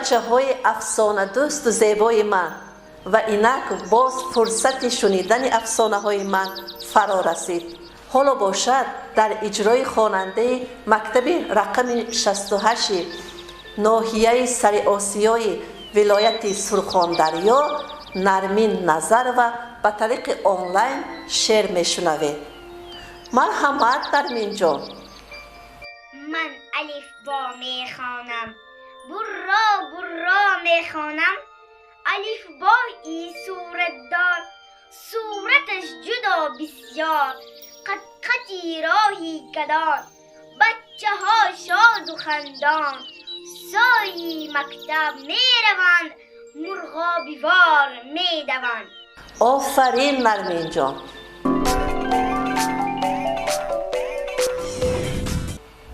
Бачаҳои афсонадӯсту зебои ман, ва инак боз фурсати шунидани афсонаҳои ман фаро расид. Ҳоло бошад, дар иҷрои хонандаи мактаби рақами 68 ноҳияи Сариосиёи вилояти Сурхондарё Нармин Назарова ба тариқи онлайн шеър мешунавед. Марҳамат, Нарминҷон. Ман алифбо мехонам, бурро бурро мехонам. Алифбои суратдор, сураташ ҷудо бисёр. Қадқати роҳи калон, бачаҳо шоду хандон. Сои мактаб мераванд, мурғобивор медаванд. Офарин, Нарминҷон.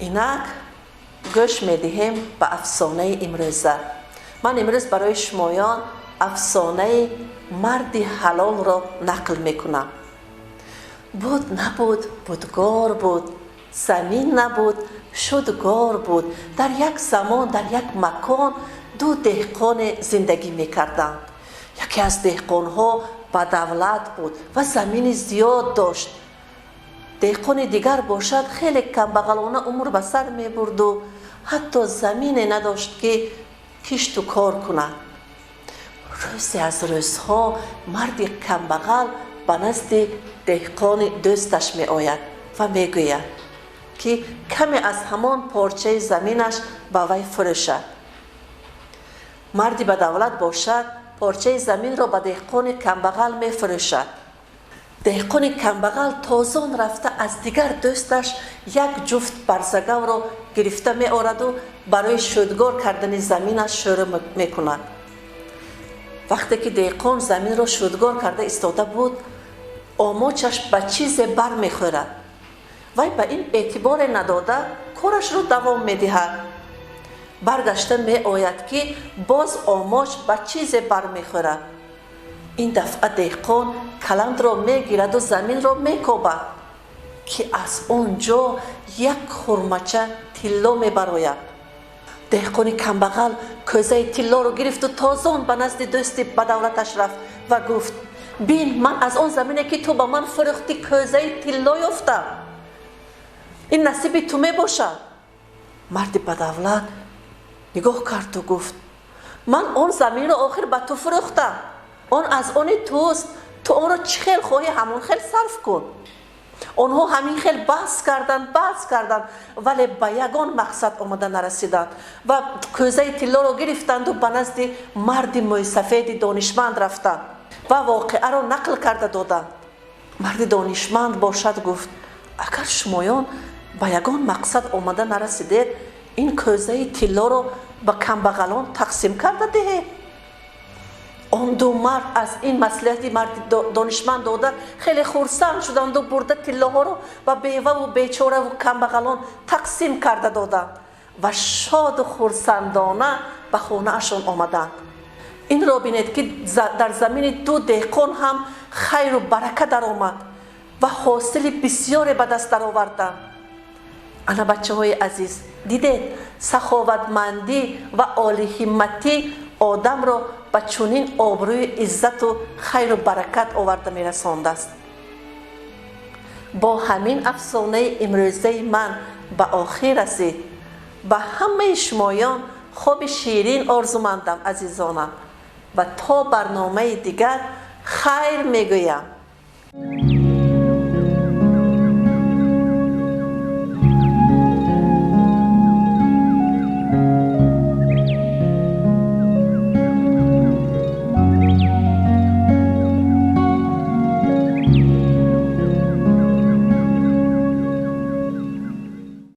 Инак гӯш медиҳем ба афсонаи имрӯза. Ман имрӯз барои шумоён афсонаи марди ҳалолро нақл мекунам. Буд, набуд, будгор буд, замин набуд, шудгор буд. Дар як замон, дар як макон ду деҳқоне зиндагӣ мекарданд. Яке аз деҳқонҳо ба давлат буд ва замини зиёд дошт. Деҳқони дигар бошад, хеле камбағалона умр ба сар мебурду ҳатто замине надошт, ки кишту кор кунад. Рӯзе аз рӯзҳо марди камбағал ба назди деҳқони дӯсташ меояд ва мегӯяд, ки каме аз ҳамон порчаи заминаш ба вай фурӯшад. Марди бадавлат бошад, порчаи заминро ба деҳқони камбағал мефурӯшад. Деҳқони камбағал тозон рафта, аз дигар дӯсташ як ҷуфт барзагавро гирифта меораду барои шӯдгор кардани заминаш шӯрӯ мекунад. Вақте ки деҳқон заминро шӯдгор карда истода буд, омочаш ба чизе бармехӯрад. Вай ба ин эътиборе надода, корашро давом медиҳад. Баргашта меояд, ки боз омоч ба чизе бармехӯрад. Ин дафъа деҳқон каландро мегираду заминро мекобад, ки аз он ҷо як хурмача тилло мебарояд. Деҳқони камбағал кӯзаи тиллоро гирифту тозон ба назди дӯсти бадавлаташ рафт ва гуфт: «Бин, ман аз он замине, ки ту ба ман фурӯхтӣ, кӯзаи тилло ёфтам. Ин насиби ту мебошад». Марди бадавлат нигоҳ карду гуфт: «Ман он заминро охир ба ту фурӯхтам. Он аз они туст. Ту онро чӣ хел хоҳӣ, ҳамон хел сарф кун». Онҳо ҳамин хел баҳс карданд, баҳс карданд, вале ба ягон мақсад омада нарасиданд ва кӯзаи тиллоро гирифтанду ба назди марди мӯйсафеди донишманд рафтанд ва воқеаро нақл карда доданд. Марди донишманд бошад гуфт: «Агар шумоён ба ягон мақсад омада нарасидед, ин кӯзаи тиллоро ба камбағалон тақсим карда диҳед». Он ду мард аз ин маслиҳати марди донишманд дода хеле хурсанд шуданду бурда тиллоҳоро ба беваву бечораву камбағалон тақсим карда доданд ва шоду хурсандона ба хонаашон омаданд. Инро бинед, ки дар замини ду деҳқон ҳам хайру барака даромад ва ҳосили бисёре ба даст дароварданд. Ана, бачаҳои азиз, дидед, саховатмандӣ ва олиҳимматӣ одамро ба чунин обрӯи иззату хайру баракат оварда мерасондааст. Бо ҳамин афсонаи имрӯзаи ман ба охир расид. Ба ҳамаи шумоён хоби ширин орзумандам, азизонам, ва то барномаи дигар хайр мегӯям.